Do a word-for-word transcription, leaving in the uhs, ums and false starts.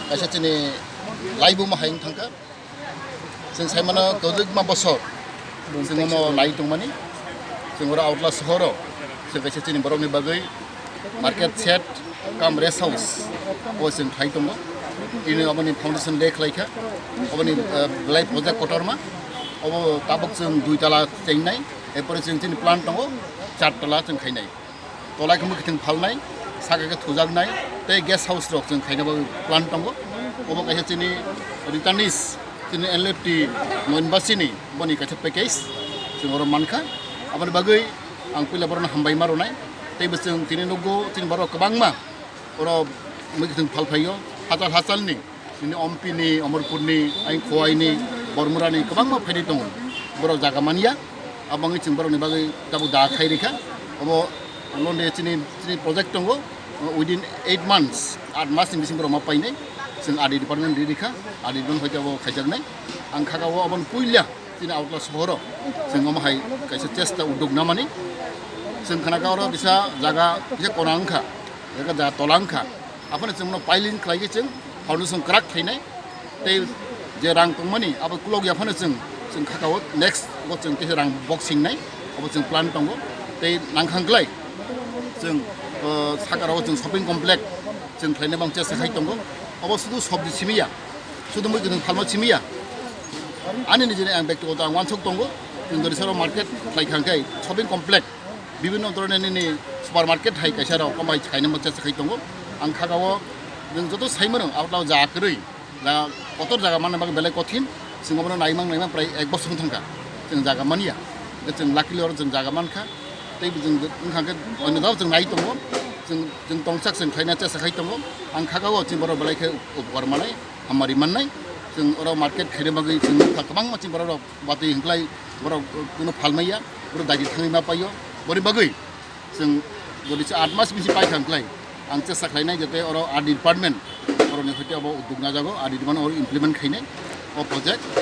Kaisa chini laibuma hai wng thangkha. Chwng saimano kwbangma bosor chwng omo nai tongmani. Chwng oro Agartala sohoro chwng kaisa chini borokni bagwi market shed cum rest house o chwng khlai tongo. Ini oboni foundation day khlaikha, oboni, eh, belai project kotorma. Obo tabuk chwng dui tala chengnai, erpore chwng chini plan tongo char tala chwng khainai. Tolai khe mwkhwtwng phalnai, saka khe thujaknai, tei guest house rok chwng khaina bagwi plan tongo. Obo kaisa chini returnees, chini N L F T Moinbasini boni kaisa package chwng oro mankha. Aboni bagwi ang puila borokno hambai ma rwnai. Tei bo chwng tini nukgo chini borok kwbangma oro mwkhwtwng phalphaio, hachal hachalni. Nini Ompi ni, Omorpur ni, ai Khowai ni, Bormura ni kwbangma phaidi tongo. Borok jaga manya, abo wngwi chwng borokni bagwi tabuk da khai rikha. Obo londe chini, chini project tongo, within eight months, aat mas ni bising borok ma painai. Chwng R D department ri rikha, R D department hoite abo khaijaknai. Ang khaga o aboni puila chini Agartala sohoro chwng omo hai kaisa chesta uddog namani. Chwng khana ka oro kisa jaga kisa kona wngkha, jaga jaga tola wngkha. Aphano chwngno piling khlaigwi chwng foundation kwrak khlainai. Tei je rang tongmani abo kulok ya phano chwng, chwng khaka o next o chwng kisa rang boxing nai, abo chwng plan tongo. Tei nangkhang klai chwng, uh, sakara o chwng shopping complex chwng khlaina bang chesta khai tongo. Abo sudu sobji simi ya, sudu mui kwthwng phalma simi ya. Ani nijini ang bektigoto ang wansuk tongo, chwng jodi saro market khlai khang khai shopping complex bibinno dhoroner nini supermarket hai kaisa rok omo hai khaina mo chesta khai tongo. Ang khaga o nwng joto sai mano Agartala o jaga kwrwi, jaga kotor jaga manna bagwi belai kothin. Chwng obono naimang naimang prai ek bosor wng thangkha chwng jaga manya. Hwnkhe chwng luckily oro chwng jaga mankha. Tei bo chwng wngkha khe onno jagao chwng nai tongo. Chwng, chwng tongsak chwng khlaina chesta khai tongo. Ang khaga o chini borok belai khe upokar manai, hamari mannai. Chwng oro market khaina bagwi chwng nukha kwbangma chini borok rok batwi hwnkhlai borok kuno phalmaiya, borok daidi thangwi ma paio. Boni bagwi chwng jodi se aat mas bisi paikha hwnkhlai ang chesta khlainai jate oro R D department borokni hoite abo uddog najago, R D department oro implement khainai o project.